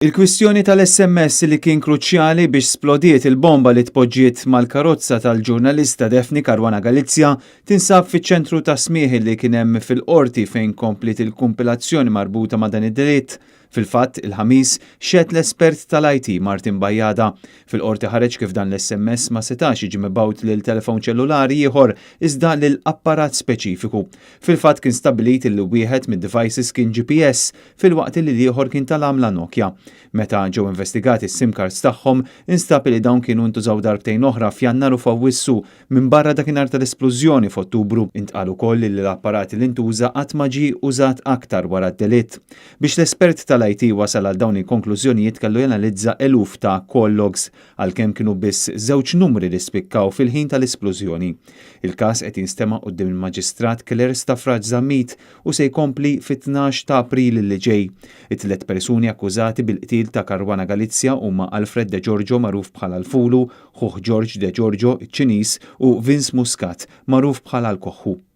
Il-kwistjoni tal-SMS li kien kruċjali biex splodiet il-bomba li tpoġġiet mal-karozza tal-ġurnalista Daphne Caruana Galizia tinsab fiċ-ċentru ta' smigħ li kien hemm fil-qorti fejn kompliet il-kumpilazzjoni marbuta ma' dan id-delitt. Fil-fatt, il-Ħamis xehed l-espert tal-IT Martin Bajada. Fil-qorti ħareġ kif dan l-SMS ma setax jiġi mibgħut lil telefon ċellulari ieħor iżda lil apparat speċifiku. Fil-fatt kien stabbilit li wieħed mid-devices kien GPS filwaqt li l-ieħor kien tal-għamla Nokia. Meta ġew investigati s-SIM cards tagħhom, instab li dawn kienu ntużaw darbtejn oħra f'Jannar u f'Awwissu minn barra dakinhar tal-esplużjoni f'Ottubru. Intqal ukoll li l-apparat li ntuża qatt ma ġie użat aktar wara d-delitt. Biex l-espert tal-IT wasal għal dawn il-konklużjonijiet kellu janalizza eluf ta' call logs, għalkemm kienu biss żewġ numri li spikkaw fil-ħin tal-esplużjoni. Il-każ qed jinstema' quddiem il-Maġistrat Claire Stafrace Zammit u se jkompli fit-12 ta' April li ġej. It-tliet persuni akkużati bil-qtil ta' Caruana Galizia huma Alfred De Giorgio, magħruf bħala l-Fulu, ħuh George De Giorgio, iċ-Ċiniż, u Vince Muscat, magħruf bħala l-Koħħu.